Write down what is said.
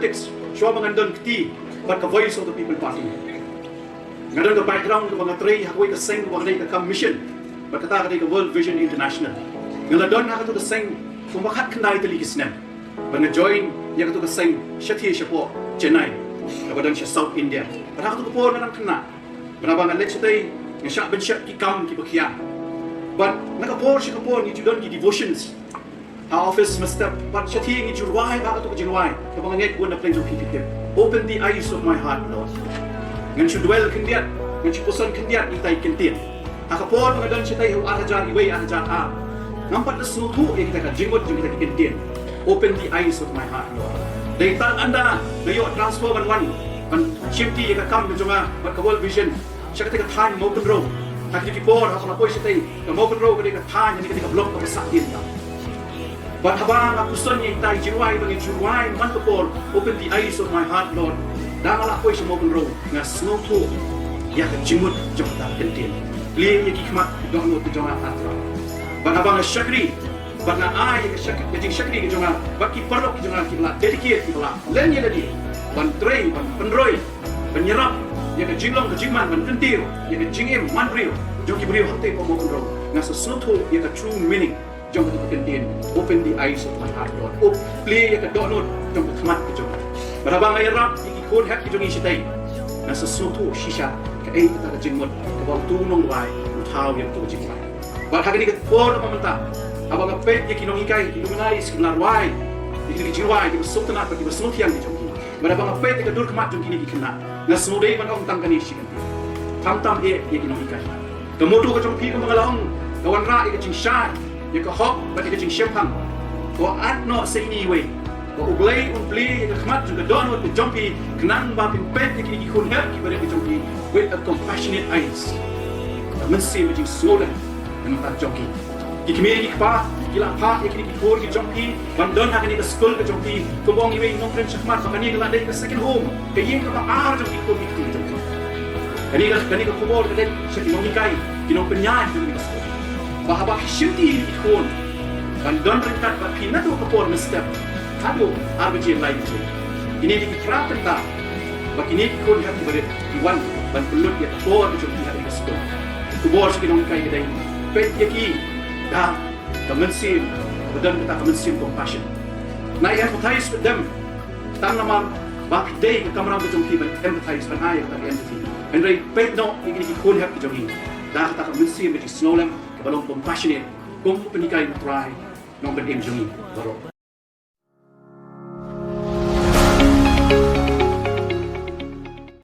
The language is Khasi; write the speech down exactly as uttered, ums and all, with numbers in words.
politics, shuwa ba ngan don kti bad ka Voice of the People Party. Nga don ka background kaba nga trei ha kawei ka seng kaba ka dei ka kam mission, bad kata ka dei ka World Vision International. Nga la don ha katu ka seng kumba khatkhyndai tylli ki snem. Bad nga join ïa katu ka seng shathie shapoh Chennai, kaba don sha South India. Bad ha katu ka por nga dang khynnah. Bad haba nga leit shatei, nga shah ban shad ki kam kiba khia. Bad na ka por sha ka por ngi ju don ki devotions ha office mynstep, bad shathie ngi ju rwai bha katu ka jingrwai kaba nga ngeit bun na pyrshah jong phi ki tip. Open the eyes of my heart, Lord. Ngan shu dwell khyndiat, ngan shu puson khyndiat ïa itai i kyntien. Ha ka por ba nga don shatei ha u ar hajar wei, ar hajar ar, ngam pat la sngewthuh ïa kita ka jingmut jong kita ki kyntien. Open the eyes of my heart, Lord. Dei tang ynda nga ïoh transfer ban wan ban shimti ïa ka kam ka jong nga bad ka World Vision sha katei ka thaiñ Mawkynrew. Ha kine ki por haba nga la poi shatei, ka Mawkynrew ka dei ka thaiñ, kane ka dei ka block kaba sahdien tam. Bad haba nga puson ïa itai i jingrwai ba ngi ju rwai man ka por, Open the eyes of my heart, Lord, da nga la poi sha Mawkynrew nga sngewthuh ïa ka jingmut jong kata ka kyntien. Plie ïa ki khmat ki dohnud ki jong nga, ah Trai. Bad haba nga shakri, bad nga ai ïa ka shak-, ka jingshakri ka jong nga bad ki paralok ki jong nga kiba la dedicate, kiba la len ïa lade ban trei, ban pynroi, ban ïarap ïa ka jinglong ka jingman, ban kyntiew ïa ka jingim manbriew jong ki briew hangtei hapoh Mawkynrew. Nga sa sngewthuh ïa ka true meaning jong ka kyntien, Open the eyes of my heart, Lord. Up, plie ïa ka dohnud jong ka khmat ka jong nga. Bad haba nga ïarap ïa ki khun hep ki jong ngi shatei, nga sa sngewthuh shisha kaei kata ka jingmut kaba utu u nongrwai u thaw ïa utu u jingrwai. Bad ha kane ka por ba mynta, haba nga peit ïa ki nonghikai, ki luminaries kiba la rwai ïa kine ki jingrwai kiba sngewtynnat bad kiba sngewthiang ki jong ki, bad haba nga peit ïa ka dur khmat jong kine ki khynnah, nga sngewdei ban ong tang kane shi kyntien. Khamtam eh ïa ki nonghikai. Ka motto ka jong phi, kumba nga la ong, ka wanrah ïa ka jingshai, ïa ka hok bad ïa ka jingshemphang. Ko at noh sa ine iwei, ba U Blei un plie ïa ka khmat jong ka dohnud ka jong phi, khnang ba phin peit ïa kine ki khun hep kiba rit ki jong phi with a compassionate eyes. Ka mynsiem ka jingsngewlem na ka bynta jong ki. Ki kmie ki kpa ki la phah ïa kine ki khun ki jong phi ban don ha kane ka skul ka jong phi. Kumba ong iwei i nongkren shakhmat ba kane ka la dei ka second home, ka ïing kaba ar jong ki khun ki kti ki jong phi. Kane ka, kane ka khubor ka dei sha ki nonghikai, ki nongpynïaid jong kane ka skul, ba haba phi shimti ïa ki khun ban don ryngkat bad phi naduh ka por mynstep haduh ar baje lai baje, kine ki khra bynta ba kine ki khun hep kiba rit ki wan ban pynlut ïa ka por ka jong ki ha kane ka skul. Ka khubor sha ki nonghikai ka dei, peit ïa ki da ka mynsiem ba don kata ka mynsiem compassion. Nai empathize with them. Tang namar ba phi dei ka kamram ka jong phi ban empathize, ban ai kata ka empathy. Hynrei peit noh ïa kine ki khun hep ki jong ngi da kata ka mynsiem ka jingsngewlem kaba long compassionate, kum u pynhikai u Trai, nongpynim jong ngi baroh.